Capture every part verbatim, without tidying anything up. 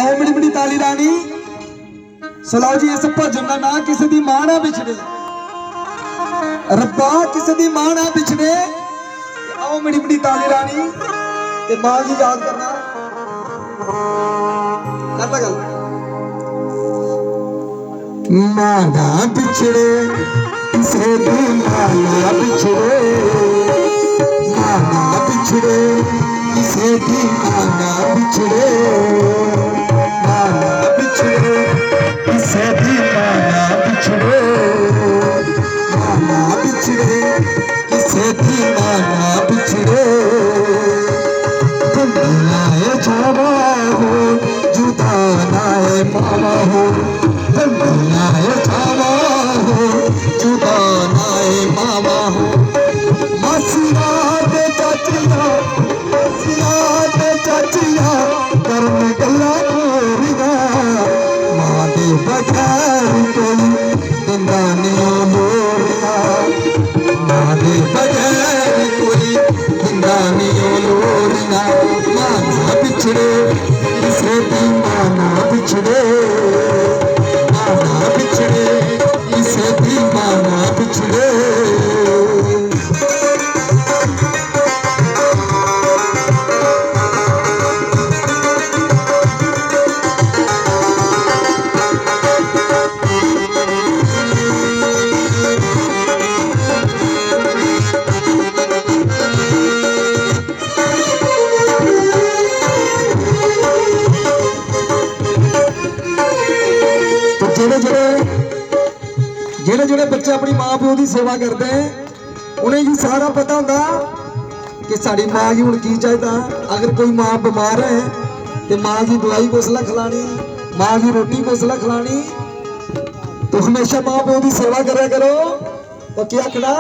आओ मिड़ी मिड़ी ताली रानी। सो लओ जी, इस भजन दा नांऽ किसे दी मां ना बिछड़े। रब्बा, किसे दी मां ना बिछड़े। आओ मिड़ी मिड़ी ताली रानी ते मां गी याद करना। कर ला गल्ल। मां ना बिछड़े, किसे दी मां ना बिछड़े, मां ना बिछड़े, किसे दी मां ना बिछड़े, मां ना बिछड़े, किसे दी मां ना बिछड़े, मां ना बिछड़े, किसे दी मां ना बिछड़े। दुनिया ए जावा हो, जुदा ना ए पावा हो। दुनिया ए जावा हो, जुदा ना ए पावा हो। मासिया ते चाचिया, मासिया ते चाचिया, करन गल्लां गोरियां। मां दे बगैर कोई दिंदा निं ओ लोरियां। मां दे बगैर कोई दिंदा निं ओ लोरियां। मां ना बिछड़े, किसे दी मां ना बिछड़े, मां ना बिछड़े, किसे दी मां ना बिछड़े। ते जेह्ड़े जेह्ड़े जेह्ड़े जेह्ड़े बच्चे अपनी मां प्यो दी सेवा करदे, उ'नेंगी सारा पता होंदा कि साढ़ी मां गी हून की चाहिदा। अगर कोई मां बमार है ते मां गी दवाई कुसलै खलानी, मां गी रोटी कुसलै खलानी, तो हमेशा मां प्यो दी सेवा करा करो। तो केह् आखना?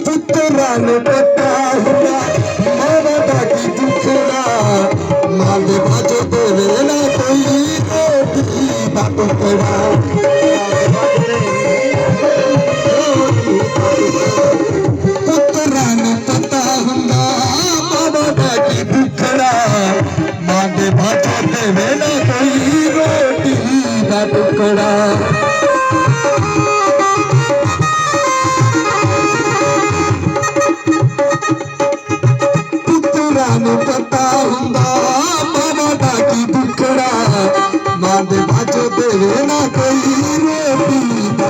पुत्तरा ने पता हुआ मावा दा की दुखड़ा, मां दे बाजो देवे ना कोई रोटी दा टुकड़ा।